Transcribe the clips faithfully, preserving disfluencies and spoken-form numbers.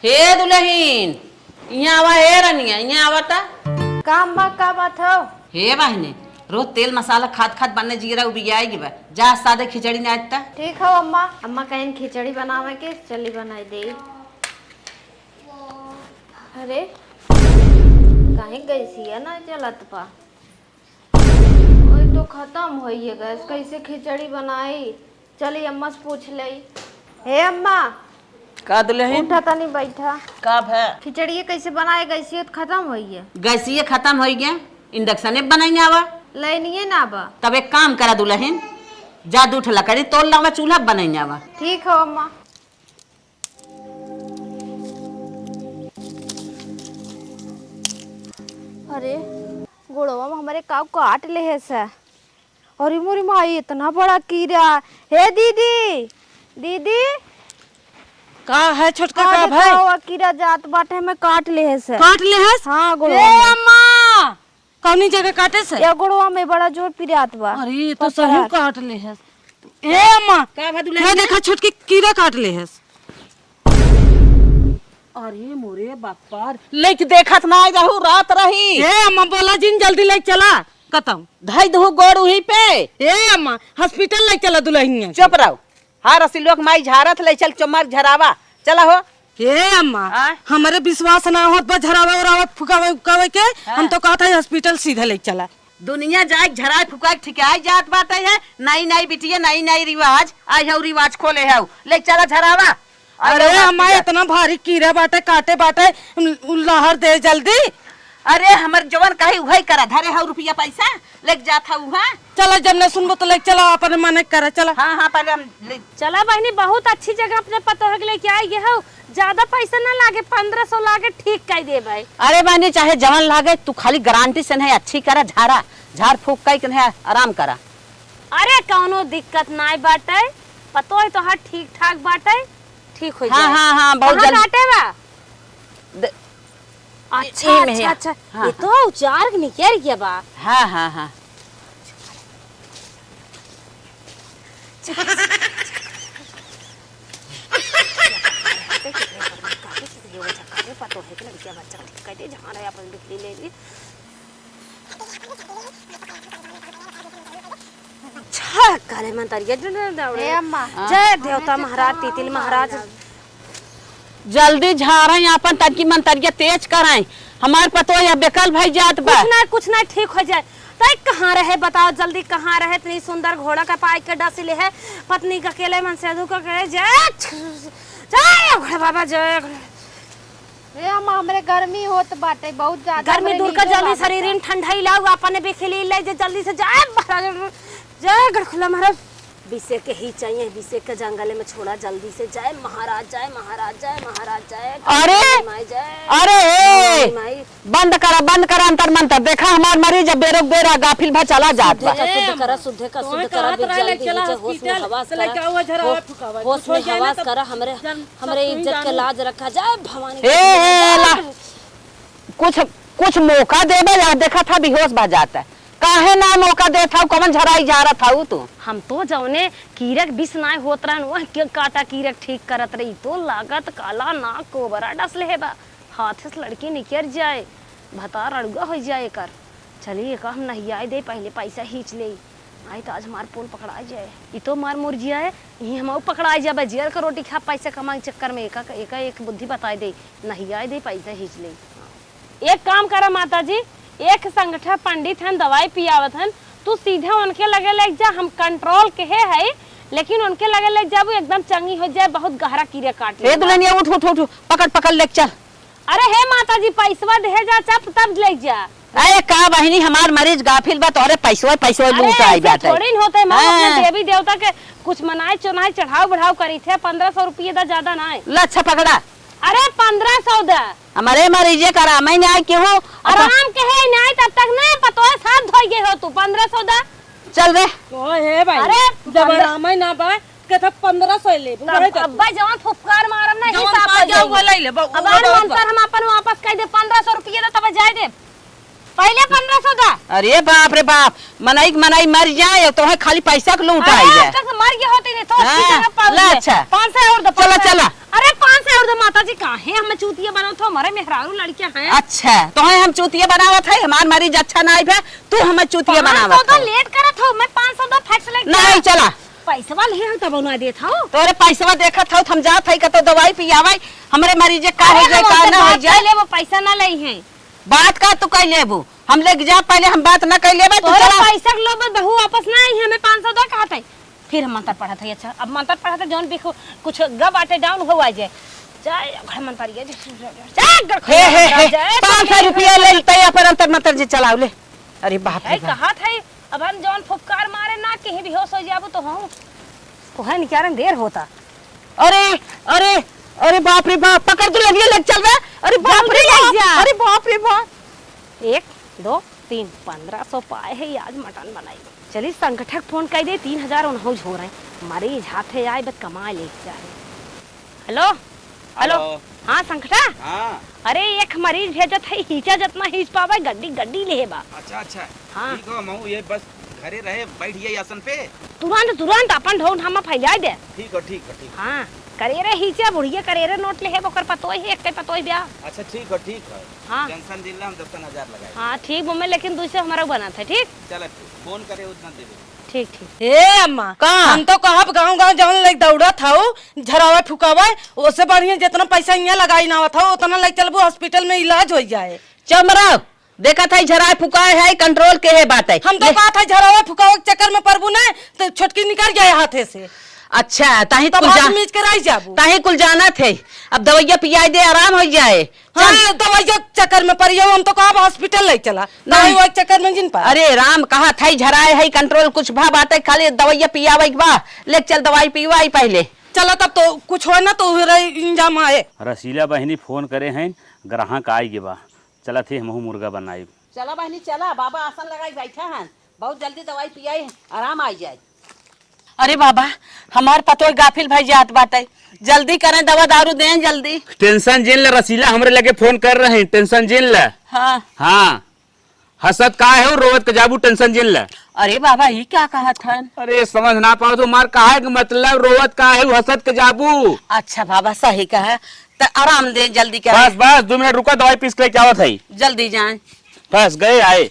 हे दुलहिन, इहाँ आवा, हे रनिया, इहाँ आवा ता। का अम्मा, का बात हौ? हे बहिनी, रोज तेल मसाला खात खात बन्ने जियरा उबियाई गी बा। जा सादे खिचड़ी नाइ ता। ठीक हौ अम्मा। अम्मा कहिन खिचड़ी बनावे के, चली बनाई देई। अरे, काहे गैसिया ना जलत बा? ओए तो खतम होइए गैस, कैसे खिचड़ी बनाई? चली अम्मा से पूछ लेई। हे अम्मा। का दुलहिन? उठा तनी बैठा। का भा? खिचड़िए कैसे बनाए, गैसिए तो खतम होइए। गैसिए खतम होइए, इंडक्शने बनाई आवा। लाइनिए ना बा। तब एक काम करा दुलहिन, जा दू ठो लकड़ी तोल लावा, चूल्हा बनाई आवा। ठीक हौ अम्मा। अरे, गोड़वा में हमरे काउ काट लेहेस। अरे मोरी माई, इतना बड़ा कीड़ा। हे दीदी, दीदी। का है छोटका, अरे का भाई? कावा कीड़ा जात बाटे, हमें काट लेहेस। काट लेहेस? हाँ, गोड़वा ए में। अम्मा! कौनी जगह काटेस? या गोड़वा में बड़ा जोर पिरात बा। अरे, ये तो पकड़ा। सही काट लेहेस। ए अम्मा, का भा दुलहिन? ये देखा, छोटकी कीड़ा काट लेहेस। अरे मोरे बापा रे, लइके देखत नाइ रहू, रात रही। ए अम्मा, बोला जिन, जल्दी लइके चला। कतौ धई दहू गोड़ उही पे। ए अम्मा, हॉस्पिटल लइके चला दुलहिनिया के। चुप रहो। हाँ, रसी लोग माई झारत, लइ चल चुमार झरावा। चला हो। ए अम्मा, आय? हमरे विश्वास ना होत बा झरावे उरावे फुकावे उकावे के। हाँ। हम तो कहत है हॉस्पिटल सीधे ले चला। दुनिया जाए झराए फुकाए ठिकाए जात बाटे है। नई नई बिटिया, नई नई रिवाज, आई हऊ रिवाज खोले हऊ। ले चला झरावा। आई अरे हऊ अम्मा, हॉस्पिटल। इतना भारी कीड़ा बाटे, काटे बाटे, उ-, उ लहर दे जल्दी। अरे हमर जवन कही उहई करा, धरे हऊ रुपया पैसा, लेके जात हऊ, हाँ? चला, जब न सुनबो तो लेके चला, अपने मने करे, चला। हाँ, हाँ, पहले हम ले चला बहिनी, बहुत अच्छी जगह अपने पतोह के लेके आई गए हो। ज्यादा पैसा ना लागे, पन्द्रह सौ लागे, ठीक कई देबे। अरे बहिनी, चाहे जवन लागे, तू खाली गारंटी से नहीं, अच्छी करा, झारा, झार फूक कई के नहीं, आराम करा। अरे कौनो दिक्कत नाय बाटे, पतोह तोहार ठीक ठाक बाटे, ठीक हो हाँ, जाए। हाँ, हाँ, बहुत कहाँ जल्द। काटे बा? दे-, अच्छा, ई में अच्छा, है। अच्छा। हाँ, ये हाँ। तो उचार के निकल गया बा। हाँ, हाँ, हाँ। छा करे मंतरिया, जय देवता महाराज, तितिल महाराज। जल्दी झारैं आपन, तनकी मंतरिया तेज करैं। हमार पतोह या बेकल भई जात बा। कुछ ना, कुछ ना, ठीक हो जाए। तै कहाँ रहे बताओ, जल्दी कहाँ रहे? इतनी सुंदर घोड़ा का पाई के डस ले है, पत्नी का अकेले मन से धोखा करे। जय, जय घोड़े बाबा, जय घोड़े। ए अम्मा, हमरे गर्मी होत बाटे बहुत ज्यादा, गर्मी हमरे दूर कर, नींदे जल्दी लागत शरीर बा। इन ठंडाई लाओ, अपने बिखली ले जे जल्दी से जाए महाराज, जय गढ़खुला महाराज। बिसे के ही चाहिए, बिसे के जंगल में छोड़ा, जल्दी से जाए महाराज, जाए महाराज, जाए महाराज, जाए अरे, माई, जाए अरे, ए, माई, माई। बंद करा, बंद करा अंतर मंतर। देखा हमार मरीज अब बेरोक बेरा गाफिल भा चला जात बा। शुद्ध का शुद्ध करा, शुद्ध का शुद्ध करा, जल्दी से होश में हवास करा। होश में हवास करा, हमरे हमरे इज्जत के लाज रखा जाए भवानी। हे, हे, ला, कुछ, कुछ मौका देबे, या देखा था बेहोश भा जाता। काहे ना मौका देत हऊ, कवन झराई झारत हऊ तू? हम तो जौने कीरक बिस नाय होत रहन, वह के काटा कीरक ठीक करत रही, तो लागत काला नाक कोबरा डस लेहे बा। हाथ से लड़की निकर जाए, भतार अड़ुआ होइ जाए एकर। चली एका हम नहियाए दे, पहिले पैसा हींच लेई। आई तो आज हमार पोल पकड़ाए जाए। ई तो मार मुर्जिया है, यही हम पकड़ाए जाबे, जेल का रोटी खा, पैसा कमाए के चक्कर में एका, एका एक बुद्धि बताए दे, नहियाए दे, पैसा हींच लेई। एक काम करा माता जी, एक संगठा पंडित हन, दवाई पियावत हन, तू सीधे उनके लगे लेके जा, हम control के है, लेकिन उनके लगे लेके जाबू एकदम चंगी हो जाए, बहुत गहरा कीड़ा काट ए ले। दुल्हनिया उठ, उठ, उठ, उठ, पकड़, पकड़ लेके चल। अरे हे माता जी, पैसवा देहे जा, चप तब ले जा। अरे का बहिनी, हमार मरीज गाफिल बा, तोहरे पैसवा, पैसवा अरे लूट आई ऐसे बाटे। थोड़ी न होते, हम अपने हाँ। देवी देवता के कुछ मनाए चुनाए चढ़ाव बढ़ाव करी थे, पन्द्रह सौ रुपये दा, ज्यादा ना है। ला अच्छा पकड़ा। अरे पन्द्रह सौ दा। हमारे मरीजे का आराम ही ना आए केहू। आराम के है ना, तब तक ना पतोहे साथ धोई गए हो तू, पन्द्रह सौ दा। चल रे। ओ हे भाई, अरे, जब पन्द्रह आराम ही ना बा, के था पन्द्रह सौ ले, तब वही तो। अब्बा जवन फुफकार मारम ना, जवन हिसाब पा से जाऊ, जाइए। वो ले ले, ब-, अब वो आन बहुत मंतर बा। हम अपन वापस कह दे, पन्द्रह सौ रुपये दे, तब जाए दे। पहले पन्द्रह सौ दा। अरे बाप रे बाप, मनई के मनई मर जाए, तोहे खाली पैसा के लूट अरे, आई जाए। अब तक मर गए होते नहीं, तो हाँ, ठीक है, पाँच ला दे। अच्छा। पाँच सौ और दे, चला, पाँच सौ। चला। अरे पाँच सौ और दे माता जी, काहे हमें चूतिया बनावत हो? हमारे मेहरारू लड़कियां हैं। अच्छा, तोहे हम चूतिया बनावत है? हमार मरीज अच्छा ना आइबे, तू हमें चूतिया बनावत हो। लेट करत हो, मैं पाँच सौ दो फट से लेके नहीं, चला। पैसवा ले हम तब ना देत हो। तोरे पैसवा देखत हो, हम जात है कतो दवाई पियावे, हमरे मरीजे का हो जाए, का ना हो जाए। ले वो पैसा ना लई है। बात का तू कह लेबू? हम लेके जा, पहले हम बात ना कह लेबे, तू तोरे चला। पैसा के लोभ में बहू वापस ना आई है, हमें पाँच सौ दो कहत है। फिर हम मंत्र पढ़त है। अच्छा, अब मंत्र पढ़त है, जौन भी कु-, कुछ ग बाटे डाउन हो आ जाए। जय घर मंतरिया जी, जय घर हे, हे, हे, जय पाँच सौ रुपया ले लेते हैं, अपन अंतर मंतर जी चलाओ ले। अरे बाप रे बाप। कहा था, अब हम जौन फुफकार मारे ना, कहीं बेहोश हो जाबू तो हम कोहन क्या रंग देर होता। अरे, अरे, अरे बाप रे बाप, पकड़ तू लगिए, लेके चल बे। अरे बाप रे बाप, अरे बाप रे बाप। एक, दो, तीन, पन्द्रह सौ पाए है, आज मटन बनाई। चली संगठक फोन कर दे, तीन हजार उनहु झोर है। मरीज हाथे आए, बस कमाए लेके चाहे। हेलो, हेलो। हेलो। हाँ संगठा। हाँ। अरे एक मरीज भेजत है, हीचा जतना हीच पावे, गड्डी गड्डी ले बा। अच्छा, अच्छा। हाँ। ठीक हो, महू ये बस घरे रहे, बैठ गई आसन पे। तुरंत, तुरंत अपन ढोंग ढामा फैलाए दे। ठीक हो, ठीक हो, ठीक हो। हाँ, करेरे हीचा बुढ़िया करेरे नोट ले है, ओकर पतोय है, एक पतोय ब्याह। अच्छा, ठीक हो, ठीक हो। हाँ। टेंशन जिन ला, हम दस हजार लगाए। हाँ, ठीक, वो में लेकिन दू सौ हमारा बनत है, ठीक? चलो, ठीक। फोन करे उतना देबे। ठीक, ठीक। ए अम्मा, का? हम तो कहब गाँव गाँव जौन लइके दौड़त हऊ, झरावे फुकावे, ओसे बढ़िया जितना पैसा इहाँ लगाई ना आवत हऊ, उतना लइके चलबू हॉस्पिटल में इलाज होइ जाए। चमरव, देखत है झराए फुकाए है, कंट्रोल के है बात है। हम तो कहत है झरावे फुकावे के चक्कर में पड़बू ना, तो छोटकी निकल जाए हाथे से। अच्छा, ताही तो कुल बाद जा-, मीच के रह जाबू। ताही कुल जानत है। अब दवैया पियाई दे, आराम होइ जाए। चल। हाँ, दवाई के चक्कर में पड़ी हो, हम तो कहब हॉस्पिटल ले चला। नहीं। दवाई के चक्कर में जिन पा। अरे राम, कहा था झराए है, कंट्रोल कुछ भा बात है, खाली दवाई पियावे के बा, ले चल दवाई पियाई पहले। चला तब तो कुछ होए ना तो उहरे इंजाम आए। रसीला बहिनी फोन करे हैं, ग्राहक आई गे बा, चला थे हमहू मुर्गा बनाई। चला बहिनी चला, बाबा आसन लगाई बैठा हैं, बहुत जल्दी दवाई पियाई, आराम आई जाए। अरे बाबा, हमार पतोह गाफिल भई जात बाटे, जल्दी करें, दवा दारू दें जल्दी। टेंशन जिन ले रसीला, हमरे लगे फोन कर रहे हैं, टेंशन जिन ले। हाँ। हाँ, हंसत का है, रोवत के जाबू, टेंशन जिन ले। अरे बाबा, ई क्या कहत हन? अरे समझ ना पाओ तो मार, काहे के मतलब रोवत का है, हंसत के जाबू। अच्छा बाबा, सही कहे, त आराम दे, जल्दी करें। बस बस, दो मिनट रुका, दवाई पीस के लेके आवत है। जल्दी जाएं। बस गए आए।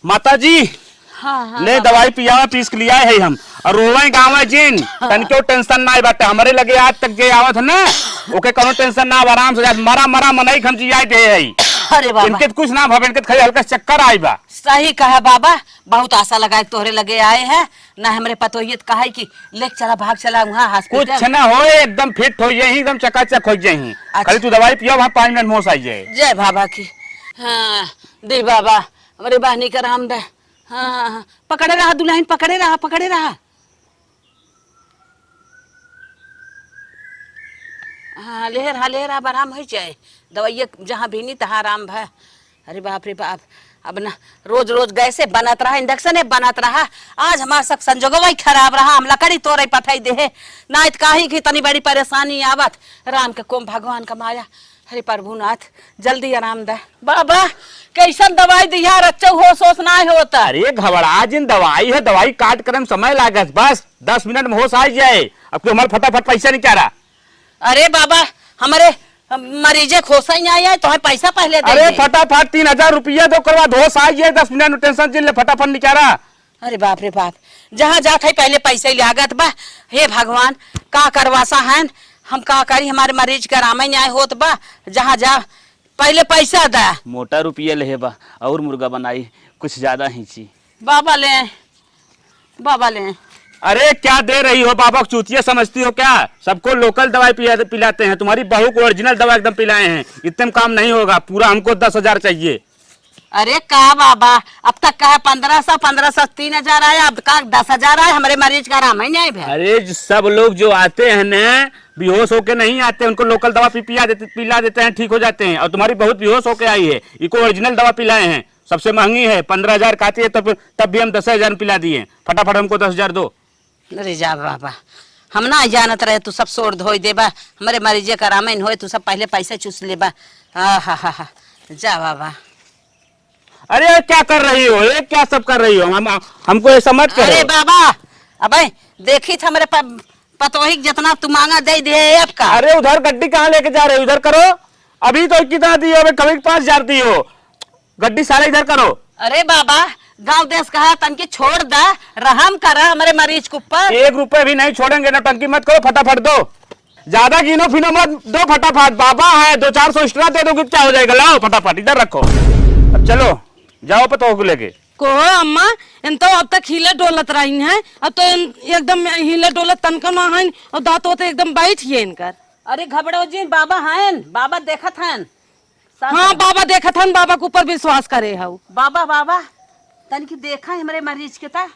माता जी, हाँ, हाँ, ले बाबा। दवाई पियावा, पीस के लियाए है हम। और रोवे गावे जिन, हाँ। तनिको टेंशन ना बाटे। हमरे लगे आज तक जे आवत है ना, ओके कोनो टेंशन ना, आराम से जात, मरा, मरा मनई के हम जियाए दे है। अरे बाबा। इनके तो कुछ ना भवे, इनके तो खाली हल्का चक्कर आई बा। सही कहा बाबा, बहुत आशा लगाए तोहरे लगे आए हैं। ना हमरे पतोहिए त कहा है कि लेके चला, भाग चला वहाँ हॉस्पिटल। कुछ ना होए, एकदम फिट होइ जाही, एकदम चकाचक होइ जाही। अच्छा। खाली तू दवाई पिया, वहाँ पाँच मिनट में होश आई जाए। जय बाबा की। हाँ, दे बाबा, हमरे बहनी का राम दे। हाँ, हाँ, हाँ, पकड़े रहा दुल्हन, पकड़े रहा, पकड़े रहा। हाँ, ले रहा, ले रहा, अब आराम होइ जाए। दवाइया जहाँ बीनी तहाँ आराम भा। अरे बाप रे बाप, अब ना रोज रोज गैसे बनत रहा, इंडक्शने बनत रहा। आज हमार सब संजोगवा ही खराब रहा, हम लकड़ी तोड़े पठाई देहे, नाहीं त काहे कि इतनी बड़ी परेशानी आवत। राम के कोम भगवान का माया। अरे प्रभुनाथ, जल्दी आराम दे। बाबा, कैसन दवाई दिया, रच्चो होश होश नाहीं होता। अरे घबरा जिन, दवाई है, दवाई काट करे में समय लागत, बस दस मिनट में होश आ जाए। अब तू हमार फटाफट पैसा निकाला। अरे बाबा, हमरे मरीजे खोसा ही आई है, तोहे पैसा पहले दे अरे दे। फटाफट तीन हजार रुपया दे, ओकर बाद होश आ जाए, दस मिनट में टेंशन जिन ले, फटाफट निकाला। अरे बाप रे बाप, जहाँ जात है पहले पैसा ही लागत बा। हे भगवान, का करवासा है, हम का करी, हमारे मरीज के आराम ही न्याय होत बा। जहाँ जा पहले पैसा दा। मोटा रुपया लेहे बा, और मुर्गा बनाई, कुछ ज्यादा ही ची। बाबा ले, बाबा ले। अरे क्या दे रही हो बाबा को, चूतिया समझती हो क्या? सबको लोकल दवाई पिला, पिलाते हैं, तुम्हारी बहू को ओरिजिनल दवा एकदम पिलाए हैं, इतने में काम नहीं होगा, पूरा हमको दस हजार चाहिए। अरे का बाबा, अब तक कहे पन्द्रह सौ, पन्द्रह सौ, तीन हजार आया, अब का दस हजार आया, हमरे मरीज का आराम ही नहीं भा। अरे ज-, सब लोग जो आते हैं ना, बेहोश होके नहीं आते, उनको लोकल दवा पी, पिया देते, पिला देते हैं, ठीक हो जाते हैं। और तुम्हारी बहुत बेहोश होके आई है, इको ओरिजिनल दवा पिलाए हैं, सबसे महंगी है, पन्द्रह हजार का आती है, तब, तब भी हम दस हजार में पिला दिए। फटाफट हमको दस हजार दो। अरे जा बाबा, हम ना जानत रहे तू सब सोर धोई देबा, हमरे मरीजे का रामायण होए, तू सब पहले पैसा चूस लेबा। आ हा हा हा, जा बाबा। अरे ये क्या कर रही हो, ये क्या सब कर रही हो? हम, हमको ऐसा मत करो। अरे बाबा, अबे देखी था हमरे पा-, पतोही के जितना तू मांगा दे दे आपका। अरे उधर गड्डी कहाँ लेके जा रहे हो, इधर करो। अभी तो कितना दी हो, अबे कभी पाँच हजार दी हो। गड्डी सारा इधर करो। अरे बाबा, गांव देश कहा तनकी छोड़ दा, रहम करा हमरे मरीज के ऊपर। एक रुपए भी नहीं छोड़ेंगे, नौटंकी मत करो, फटाफट दो। ज्यादा गिनो फिनो मत, दो फटाफट। बाबा है, दो चार सौ extra दे दोगे तो क्या हो जाएगा? लाओ फटाफट, इधर रखो। अब चलो, जाओ पतोह को लेके। को अम्मा, इन तो अब तक हिले डोलत रही हैं, अब तो इन एकदम हिले डोलत तनका ना हैं, और दांत तो एकदम बैठ गए इनकर। अरे घबड़ो जी, बाबा हैं, बाबा देखत हैं। सास हाँ, बाबा देखत हन, बाबा के ऊपर विश्वास करे हऊ। बाबा, बाबा, तनकी देखा हमरे मरीज के ता।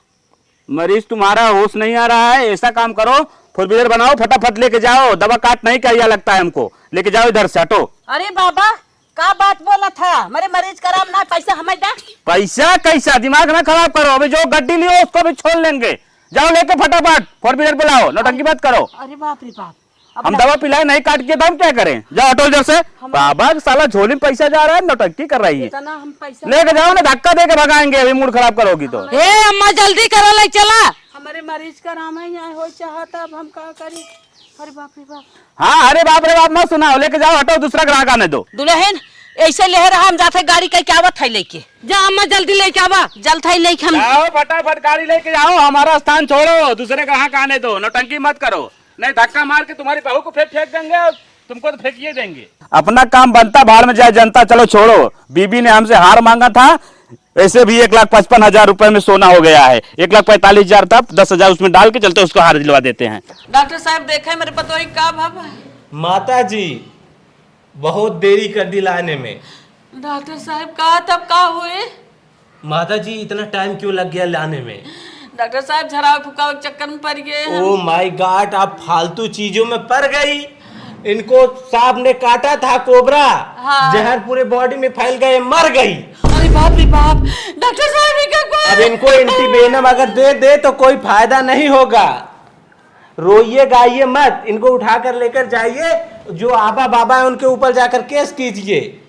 मरीज तुम्हारा होश नहीं आ रहा है, ऐसा काम करो, four wheeler बनाओ, फटाफट लेके जाओ, दवा काट नहीं किया लगता है हमको, लेके जाओ इधर से, हटो। अरे बाबा, का बात बोला था? हमरे मरीज का आराम ना, पैसा हमें दा। पैसा कैसा? दिमाग ना खराब करो, अभी जो गड्डी लियो उसको भी छोड़ लेंगे। जाओ लेके फटाफट four wheeler बुलाओ, नौटंकी मत करो। अरे बाप रे बाप, अब हम ना दवा पिलाए नहीं काट के तो हम क्या करें? जाओ हटो इधर से। हम बाबा के साला झोली में पैसा जा रहा है, नौटंकी कर रही है। इतना हम पैसा लेके जाओ ना, धक्का दे के भगाएंगे, अभी मूड खराब करोगी तो। ए अम्मा, जल्दी करो, ले चला। हमरे मरीज का आराम है, यहाँ हो चाहता, अब हम का करी? अरे बाप रे बाप। हाँ, अरे बाप रे बाप मत सुनाओ, लेके जाओ, हटो, दूसरा ग्राहक आने दो। दुल्हन, ऐसे ले रहा, हम जाते गाड़ी कह के आवत है लेके। जा अम्मा, जल्दी लेके आवा। जल्द है लेके हम। जाओ फटाफट गाड़ी लेके जाओ, हमारा स्थान छोड़ो, दूसरे ग्राहक आने दो, नौटंकी मत करो। नहीं, धक्का मार के तुम्हारी बहू को फेंक, फेंक देंगे और तुमको तो फेंकिए देंगे। अपना काम बनता, भाड़ में जाए जनता। चलो छोड़ो, बीबी ने हमसे हार मांगा था, वैसे भी एक लाख पचपन हजार रुपए में सोना हो गया है, एक लाख पैंतालीस हजार था, दस हजार उसमें डाल के चलते उसको हार दिलवा देते हैं। डॉक्टर साहब, देखे मेरे पतोही का भव? माता जी, बहुत देरी कर दी लाने में। डॉक्टर साहब, कहा तब का हुए? माता जी, इतना टाइम क्यों लग गया लाने में? डॉक्टर साहब, झड़ावे फुकावे के चक्कर में पड़ गए हम। Oh my God, आप फालतू चीजों में पड़ गई। इनको सांप ने काटा था, कोबरा, हाँ। जहर पूरे बॉडी में फैल गए, मर गई। अरे बाप रे बाप, डॉक्टर साहब, ये क्या हुआ? अब इनको एंटीवेनम अगर दे दे तो कोई फायदा नहीं होगा। रोइए गाइए मत, इनको उठा कर लेकर जाइए, जो आबा बाबा है उनके ऊपर जाकर केस कीजिए।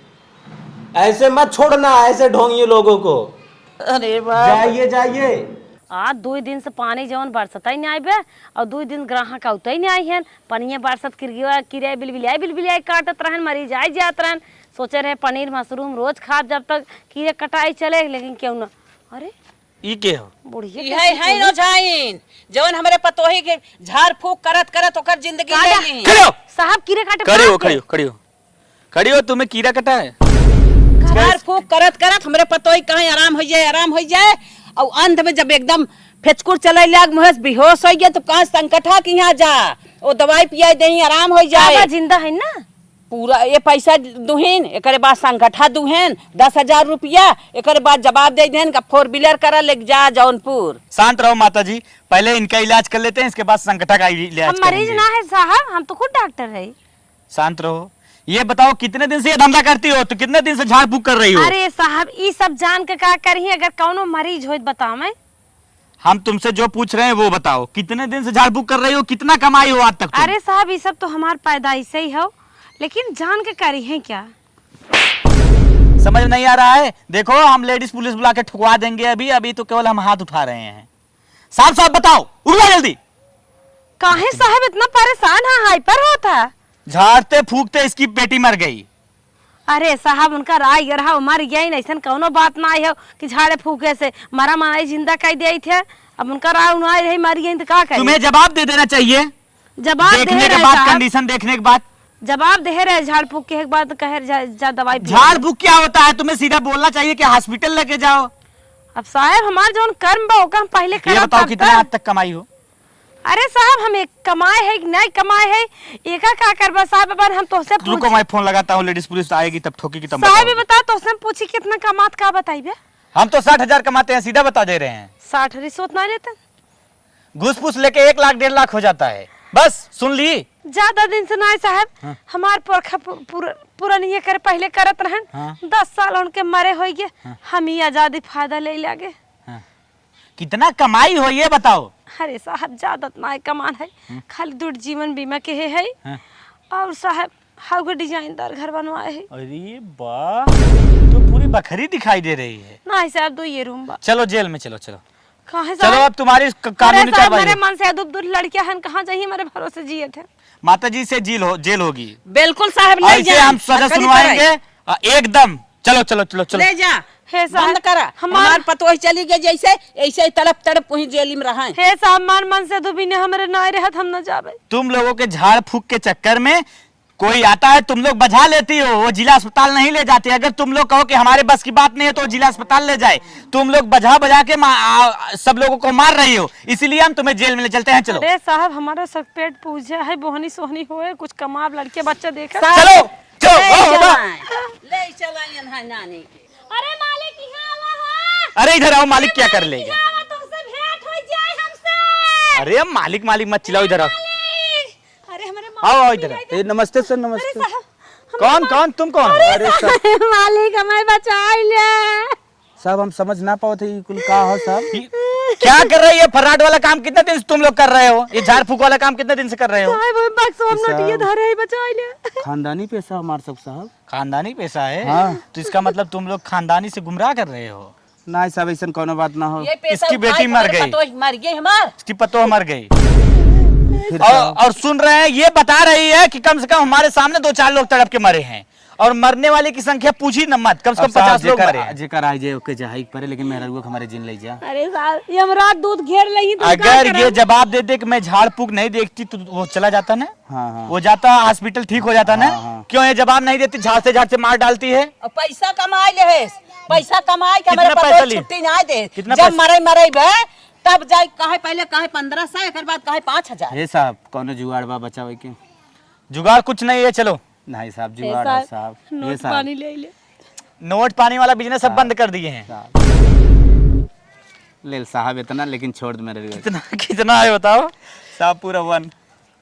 ऐसे मत छोड़ना, ऐसे ढोंगिए लोगों को। अरे बाप। जाइए, जाइए। आज दुइ दिन से पानी जवन बरसतै नाहीं बे, और दुइ दिन ग्राहक अउतै नाहीं हैं। पनिया बरसत किरगिया, किरई बिलबिलाई, बिलबिलाई काटत रहन, मरीज आइ जात रहन। सोचे रहे पनीर मशरूम रोज खाब जब तक कीरे कटाई चले, लेकिन केहू ना। अरे, ई के हो? बुढ़िया इहे कैसे है बोली? नौझाइन, जवन हमरे पतोही के झाड़ फूक करत करत ओकर जिंदगी का ले ली। खड़े हो। साहब, कीरे काटे खड़ी हो, भाग खड़ी गए। हो, खड़ी हो। खड़ी हो, तुम्हें कीरा कटा है? झाड़ फूक करत करत हमरे पतोही कहाँ आराम होइ जाए, आराम होइ जाए, और अंत में जब एकदम फेचकुर चले लाग, मुँह से बेहोश होइ गया, तो कहाँ संकठा के यहाँ जा, वो दवाई पियाई देही, आराम होइ जाए। बाबा जिंदा है ना? पूरा ये पैसा दुहिन, एकरे बाद संगठा दुहेन दस हजार रुपया, एकरे बाद जवाब दे देन का four wheeler करा लेके जा जौनपुर। शांत रहो माता जी, पहले इनका इलाज कर लेते हैं, इसके बाद संगठा का इलाज हम मरीज करेंगे। ना है साहब, हम तो खुद डॉक्टर है। शांत रहो। ये बताओ, कितने दिन से ये धंधा करती हो? तो कितने दिन से झाड़ फूक कर रही हो? अरे साहब, ई सब जान के का करी, अगर कौनो मरीज होइत बताओ मैं। हम तुमसे जो पूछ रहे हैं वो बताओ, कितने दिन से झाड़ फूक कर रही हो, कितना कमाई हो आज तक तुम? अरे साहब, ये सब तो हमार पैदाइश से ही हो, लेकिन जान के करी है क्या? समझ नहीं आ रहा है। देखो, हम लेडीज पुलिस बुला के ठुकवा देंगे अभी, अभी तो केवल हम हाथ उठा रहे हैं। साफ साफ बताओ, उठ जा जल्दी। काहे साहब इतना परेशान है, हाइपर होता? झाड़ते फूकते इसकी बेटी मर गई। अरे साहब, उनका राय ये रहा, मर गई, ऐसन कौनो बात ना आई हो कि झाड़े फूके से मरा मनाई जिंदा कर दिया थे। अब उनका राय उनाई रही, मर गई तो का करी? तुम्हें जवाब दे देना चाहिए। जवाब देखने दे के रहे बाद, साहब। कंडीशन देखने के बाद। जवाब दे रहे, झाड़ फूक के एक बार तो कहे जा, जा दवाई पिया। झाड़ फूक क्या होता है? तुम्हें सीधा बोलना चाहिए कि हॉस्पिटल लेके जाओ। अब साहब, हमार जौन कर्म बा, ओका हम पहले ये करब बताओ, तब कितना तब। आज तक कमाई हो? अरे साहब, हम एक कमाए है कि नहीं कमाए है, एका का करबा साहब? अब हम तोहसे रुको, पूछ- मैं फोन लगाता हूँ, लेडीज पुलिस आएगी तब ठोकेगी तब साहब, ये बताओगी। बता, तोहसे हम पूछी कितना कमात का बताइबे? हम तो साठ हजार कमाते हैं, सीधा बता दे रहे हैं। साठ रिश्वत ना लेते? घूस फूस लेके एक लाख डेढ़ लाख हो जाता है। बस सुन ली। ज्यादा दिन से ना है साहब, हाँ। हमार पुरखा पु-, पुर-, पुरनिया करे पहले करत रहन, हाँ। दस साल उनके मरे होई गए, हाँ। हम ही आजादी फायदा ले लागे। हाँ। कितना कमाई हो ये बताओ। अरे साहब, ज्यादा तो ना कमान है, हम्म। खाली दुर्ग जीवन बीमा के है, है। हाँ। और साहब, हाउ के डिजाइनदार घर बनवाए है। अरे वाह, तो पूरी बखरी दिखाई दे रही है। ना साहब, दो ये रूम बा। चलो जेल में, चलो, चलो। काहे चलो, साहब? अब तुम्हारी क-, अरे कानूनी साहब, कार्रवाई मेरे होगी। मन से दुख दुख लड़कियां हैं, कहाँ जाइए, हमारे भरोसे जिए थे। माता जी से जेल हो, जेल होगी। बिल्कुल साहब, ले ऐसे जाए। हम सजा हरकत ही सुनवाएंगे। करे। आ, एकदम। चलो, चलो, चलो, चलो। ले जा। हे साहब, बंद करा। हमार हमार पतोह चली गई जैसे, ऐसे ही तड़प तड़प वहीं जेल में रहा है। हे साहब, मान मन से दुबिने हमरे ना रहत, हम ना जाबे। तुम लोगों के झाड़ फूक के चक्कर में कोई आता है, तुम लोग बजा लेती हो, वो जिला अस्पताल नहीं ले जाते। अगर तुम लोग कहो कि हमारे बस की बात नहीं है, तो जिला अस्पताल ले जाए। तुम लोग बजा बजा के मा-, आ, सब लोगों को मार रही हो, इसीलिए हम तुम्हें जेल में ले चलते हैं। चलो। अरे साहब, हमारा सब पेट पूजा है, बोहनी सोहनी होए, कुछ कमाब, लड़के बच्चे देखे। साहब, चलो, चलो, ले आओ, चला, आओ। ले चला यहाँ नानी के। अरे मालिक, यहाँ आवा हो। अरे इधर आओ, मालिक अरे क्या कर मालिक, लेगा? यहाँ आवा, तुमसे भेंट हो जाए हमसे। अरे मालिक, मालिक मत चिल्लाओ, इधर आओ। मालिक। अरे, हमरे आओ, आओ मालिक इधर। मिल गए। ए, नमस्ते सर, अरे नमस्ते। साहब, हमरे कौन, मालिक। कौन, तुम कौन हो? अरे अरे साहब। साहब, मालिक, हमें बचाई ले। साहब, हम समझ ना पावत है, ये कुल का हो साहब? ये क्या कर रही है? फर्राट वाला काम कितने दिन से तुम लोग कर रहे हो? ये झाड़ फूक वाला काम कितने दिन से कर रहे हो? साहब, हम बक्सवा में साहब, नोटिया धरे हैं, बचाई ले। खानदानी पेशा हमार सब साहब। खानदानी पेशा है? हाँ। तो इसका मतलब तुम लोग खानदानी से गुमराह कर रहे हो? नहीं साहब, ऐसन कौनो बात ना हो। ये पैसा इसकी उठाए बेटी मर हमारे गई। पतोह मर गई हमार। इसकी पतोह मर गई। फिर और, साहब? और सुन रहे हैं, ये बता रही है कि कम से कम हमारे सामने दो चार लोग तड़प के मरे हैं, और मरने वाले की संख्या पूछी न मत, कम से अब कम साहब, पचास लोग जेकर, मरे हैं। जेकर आई जाए ओके जहाई परे, लेकिन मेहरारुआ के हमारे जिन ले जा। अरे साहब, ये हम रात दूध घेर ले ही, तुम का अगर ये करब? जवाब दे दे कि मैं झाड़ फूक नहीं देखती तो वो चला जाता ना। हाँ, हाँ। वो जाता हॉस्पिटल, ठीक हो जाता ना। हाँ, हाँ। क्यों ये जवाब नहीं देती, झाड़ से, झाड़ से मार डालती है। और पैसा कमाए ले है, पैसा कमाए के हमारे कितना पैसा पतोह लिए? छुट्टी ना दे। कितना जब पैसा? मरे, मरे बे, तब जाए कहे पहले कहे पन्द्रह सौ, एकर बाद कहे पाँच हजार। हे साहब, कौनो जुगाड़ बा बचावे के? जुगाड़ कुछ नहीं है, चलो। नहीं साहब, ए जुगाड़ है साहब, साहब। नोट ये साहब। पानी ले ले। नोट पानी वाला बिजनेस सब साहब। बंद कर दिए हैं। साहब। ले साहब इतना, लेकिन छोड़ दे मेरे लिए। कितना, कितना है बताओ? साहब पूरा वन।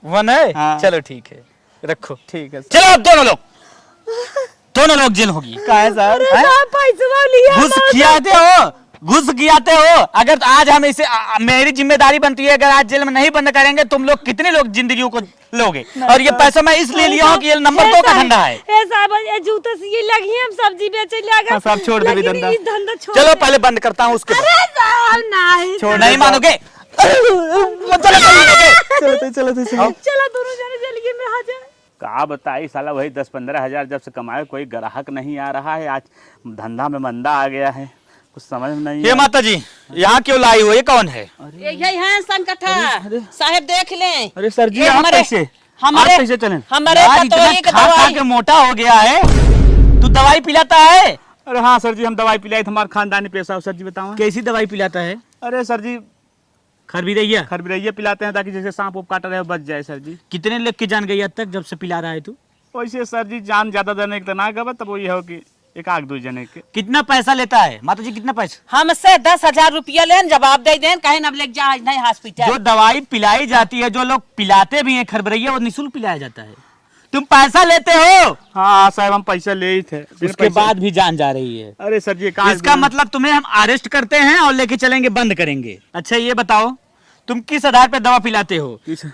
वन है? हाँ। चलो ठीक है, रखो। ठीक है सर। चलो आप दोनों लोग, दोनों लोग जेल होगी। काहे सर? अरे हैं? साहब, पैसवा लिया घुस था। खियाते हो, घुस खियाते हो। अगर आज हम इसे, आ, आ, मेरी जिम्मेदारी बनती है, अगर आज जेल में नहीं बंद करेंगे, तुम लोग कितने लोग जिंदगियों को लोगे? नहीं और ये सर। पैसा मैं इसलिए लिया हूँ कि ये नंबर ए दो का साहब, धंधा है। ए साहब, ये जूते से ये लगी है, हम सब्जी बेचे लगे। हाँ साहब, छोड़ दे भी लेकिन धंधा। ये धंधा छोड़ चलो दे। पहले बंद करता हूँ, उसके बाद। अरे साहब, नहीं। छोड़ नहीं दे। मानोगे? चलो, चलो, चलो। चलो, चलो, चलो, चलो। चलो, दोनों जने जल्दी में आ जाए। का बताई साला, वही दस पन्द्रह हजार जब से कमाए, कोई ग्राहक नहीं आ रहा है। आज धंधा में मंदा आ गया है, कुछ समझ में नहीं हे आ माता जी, यहाँ क्यों लाई हो? ये कौन है? अरे, ये, यही है संकठा। अरे, अरे। साहेब देख लें। अरे सर जी, ये आप हमारे, कैसे? हमारे, आप कैसे चलें? हमारे आज इतना पतोही के खा खा दवाई। के मोटा हो गया है, तू दवाई पिलाता है? अरे हाँ सर जी, हम दवाई पिलाई, हमारा खानदानी पेशा हो सर जी, बताओ। कैसी दवाई पिलाता है? अरे सर जी, खरबिरैया? खरबिरैया पिलाते हैं ताकि जैसे सांप उप काट रहे हो बच जाए सर जी। कितने लोग की जान गई अब तक जब से पिला रहा है तू? वैसे सर जी जान ज्यादा देने के तो ना गवा, तब वही हो कि एक आध दो जने के। कितना पैसा लेता है माता जी, कितना पैसा? हमसे दस हजार रुपया लेन, जवाब दे देन, कहे अब लेके जा नहीं हॉस्पिटल। जो दवाई पिलाई जाती है, जो लोग पिलाते भी हैं खरबिरैया, वो निःशुल्क पिलाया जाता है। तुम पैसा लेते हो? हाँ, हाँ, साहब, हम पैसा ले ही थे। बिना उसके पैसा बाद भी जान जा रही है। अरे सर जी, कहाँ इसका मतलब तुम्हें हम अरेस्ट करते हैं और लेके चलेंगे, बंद करेंगे। अच्छा, ये बताओ, तुम किस आधार पे दवा पिलाते हो? किस,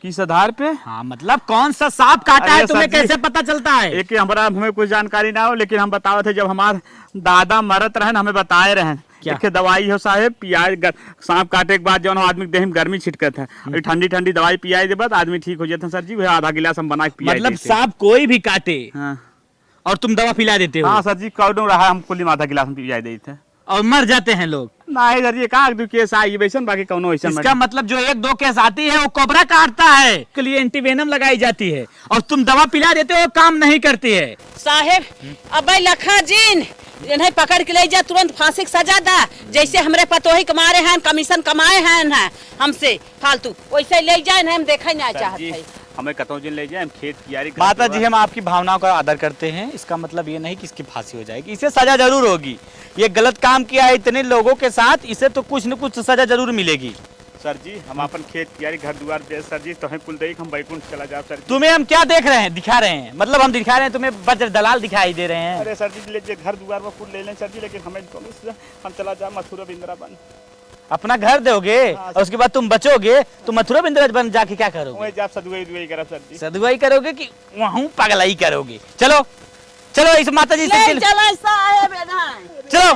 किस आधार पे? हाँ, मतलब कौन सा सांप काटा है, अरे तुम्हें सर जी, कैसे पता चलता है? एक हमारा, हमें कुछ जानकारी ना हो, लेकिन हम बतावत है, जब हमार दादा मरत रहन, हमें बताए रहन, क्या? एक ठे दवाई हो साहेब, पियाज ग-, सांप काटे के बाद जौन हो आदमी के देह में गर्मी छिटकत है, हम्म। और ठंडी ठंडी दवाई पियाई देबा त आदमी ठीक हो जाता है सर जी। वह आधा गिलास हम बना के पियाई मतलब देते हैं। सांप कोई भी काटे हाँ। और तुम दवा पिला देते हो? हाँ सर जी, कौनो रहा हम कुली में आधा गिलास हम पियाई देते हैं। और मर जाते हैं लोग? नहीं सर जी, कहाँ दो केस आई वैसन, बाकी कौनो वैसन इसका मतलब जो एक दो केस आती है वो कोबरा काटता है, के लिए एंटीवेनम लगाई जाती है और तुम दवा पिला देते हो, काम नहीं करती है। साहेब, अबे लखा जिन, इन्हें पकड़ के ले जा, तुरंत फांसी के सजा दा। जैसे हमरे पतोही के मारे हैं, कमीशन कमाए हैं ना हमसे फालतू, वैसे ले जाए ना, हम देखे ना सर चाहत जी, है। हमें कतौ जिन ले जाए, हम खेत कियारी करत माता जी, हुआ। हम आपकी भावनाओं का आदर करते हैं, इसका मतलब ये नहीं कि इसकी फांसी हो जाएगी, इसे सजा जरूर होगी। ये गलत काम किया है इतने लोगों के साथ, इसे तो कुछ न कुछ सजा जरूर मिलेगी। सर जी, हम अपन खेत कियारी, घर दुआर बेच, सर जी, तोहे कुल देख हम बैकुंठ चला जाब, सर जी। तुम्हें हम क्या देख रहे हैं, दिखा रहे हैं? मतलब हम दिखा रहे हैं तुम्हें, बज्र दलाल दिखाई दे रहे हैं। अरे सर जी, ले जे घर दुआर में कुल ले लें सर जी, लेकिन हमें कौनो से हम चला जाब मथुरा वृंदावन। अपना घर दोगे हाँ, और उसके बाद तुम बचोगे तो मथुरा वृंदावन जाके क्या करोगे? वहीं जाब सदुआई उदुआई करब सर जी। सदुआई करोगे कि वहाँ पगलाई करोगे? चलो, चलो, इस माता जी से ले चल- चला साहेब, ए ना। चलो।